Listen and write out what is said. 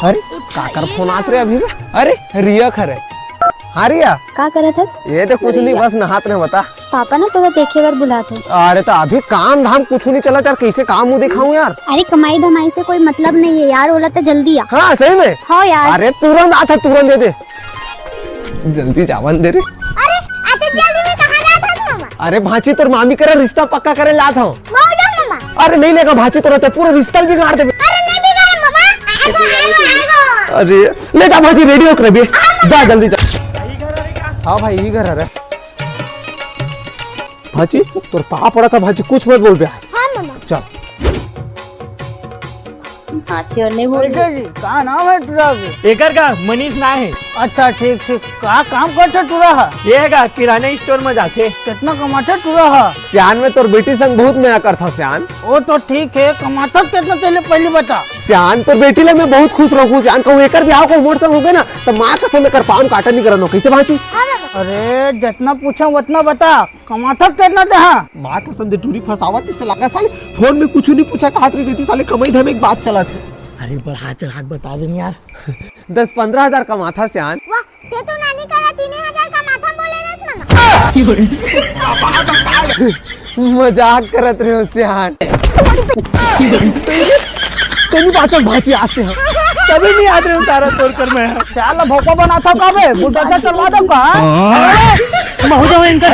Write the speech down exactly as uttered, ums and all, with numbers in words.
अरे, काकर फोन आत रे अभी रे? अरे, रिया खरे। हाँ रिया। का करत हस? ये तो कुछ नहीं, बस नहात रहे, बता। पापा ना तोला देखे बर बुलात हे। अरे तो अभी काम धाम कुछ नहीं चला यार, कैसे काम मुंह दिखाऊं यार? अरे कमाई धमाई से कोई मतलब नहीं है यार, ओला तो जल्दी आ। हाँ सही में। हाँ यार। अरे तुरंत आता, तुरंत दे दे। जल्दी जावन दे रे। अरे, अतक जल्दी में कहाँ जात हस मामा? अरे भांची, तोर मामी करा रिश्ता पक्का करे लात हूँ। मौजा मामा। अरे नहीं लेगा भांची, तोर तो पूरा रिश्ता बिगाड़ देबे। अरे नहीं बिगाड़े मामा। आगो, आगो, आगो। अरे ले जा भांची, रेडी होकर भी। जा जल्दी जा। हाँ भाई, यही घर है रे। भांची, तोर पाँव पड़त हंव भांची, कुछ मत बोलबे आज। हाँ मामा। चल। भांची और नहीं बोल। कैसे जी? का नाम है टुरा के? एकर का? मनीष ना है। अच्छा, ठीक, ठीक। का काम करथे टुरा ह? ये का किराना स्टोर में जाथे। कितना कमाथे टुरा ह? सियान, मैं तोर बेटी संग बहुत मया करथव सियान। वो तो ठीक है, कमाथस कितना तेला पहले बता। सियान, तोर बेटी ले मैं बहुत खुश रहूं सियान, कहूं एकर बिहाव कहूं मोर संग होगे ना, तो माँ कसम एकर पाँव काटा नहीं करनो। कैसे भांची? अरे, जितना पूछा उतना बता। कमाथस कितना तेहा? माँ कसम दे टूरी फंसावत, इससे लगा साले फोन में कुछ नहीं पूछा, कहत रही थी साले कमाई धमाई के बात चलत है। अरे बढ़ा चढ़ा के बता दे यार। दस पन्द्रह हजार कमाथस सियान। वाह, ते तो नानी करा तीन हजार कमाथस बोले रहे मामा। मजाक करत रहे हो सियान। तेनी बाचक भांची आते हैं। तभी नहीं आते उतारा तोर कर मैं। चाल भोपा बनाथव का बे? बुलडोजर चलवा दो का? महू जाओ इनका।